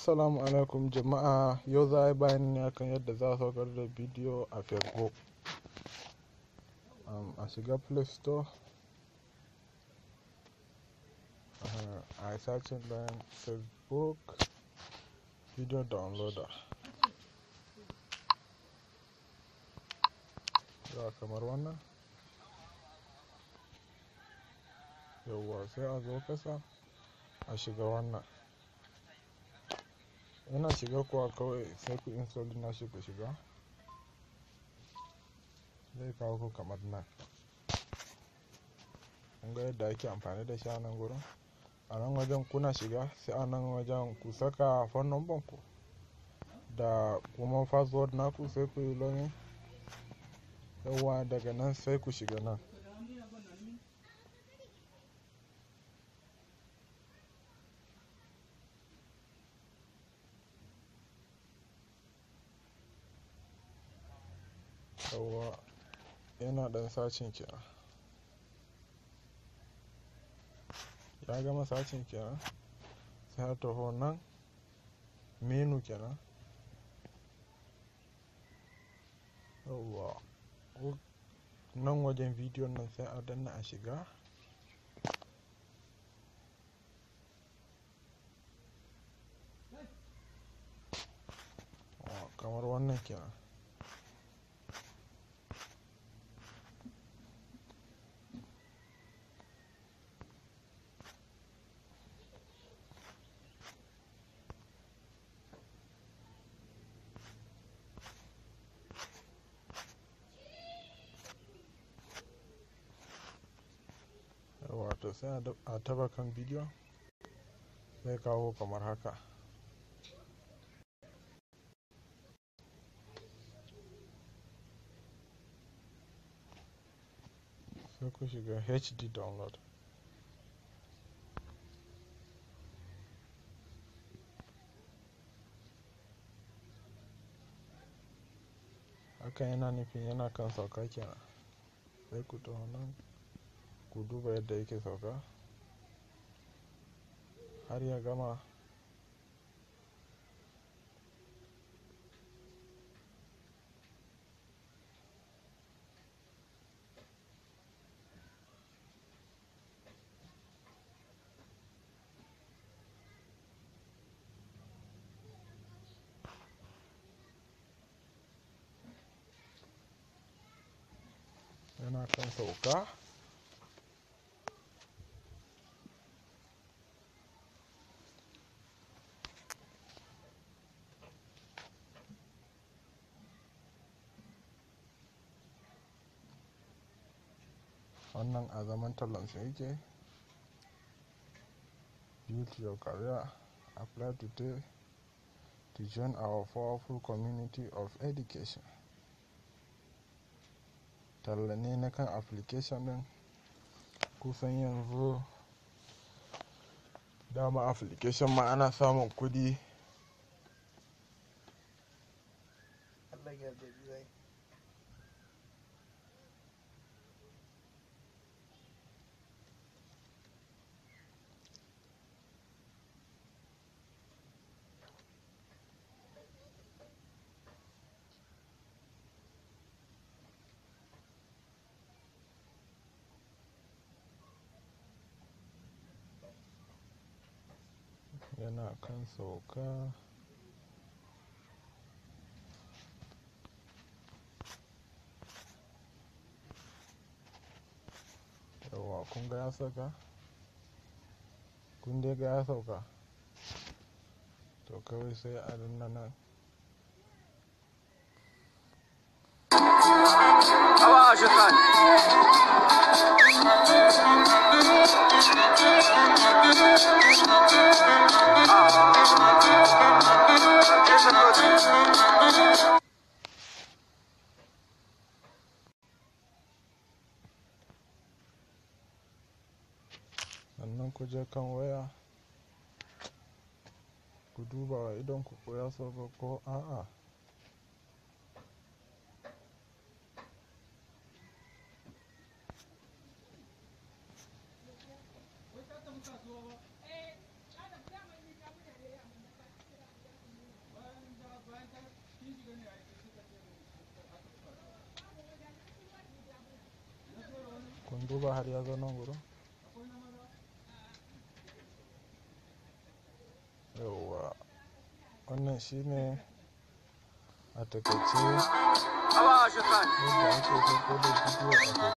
Assalamu alaikum jama'a, yau za a yi bayani ne akan yadda za a saukar da bidiyo a Facebook. A shiga Play Store, a yi searching ɗin Facebook Video Downloader. Ga kamar wannan. Yauwa sai a zo kasa a shiga wannan. Yana shiga kuwa kawai sai ku install nashi ku shiga. Zai kawo ku kamar nan. Kun ga yadda ake amfani da shi a nan gurin. A nan wajen kuna shiga sai a nan wajen ku saka phone number ku da kuma password naku sai ku yi login. Yauwa daga nan sai ku shiga nan. Yauwa yana ɗan searching kenan. Ya gama searching kenan sai a taho nan menu kenan. Yauwa nan wajen bidiyon nan sai a danna a shiga. Kamar wannan kenan. Wato sai a taɓa kan bidiyon zai kawo kamar haka. Sai ku shiga HD download. Haka yana nufin yana kan sauka kenan. Sai ku taho nan ku duba yadda yake sauka har ya gama. Yana kan sauka. Wannan a zaman tallansa yake. Build your career, apply today to join our powerful community of education. Talla ne na kan application ɗin. Kusan yanzu dama application ma ana samun kuɗi. Yana kan sauka. Yauwa kun ga ya sauka? Kun dai ga ya sauka? To kawai sai a danna nan. Sannan ku je kan waya ku duba wa idonku ko ya sauka ko a'a. Duba har ya zo nan gurin. Yauwa, wannan shine a takaice yadda ake sauko da bidiyo a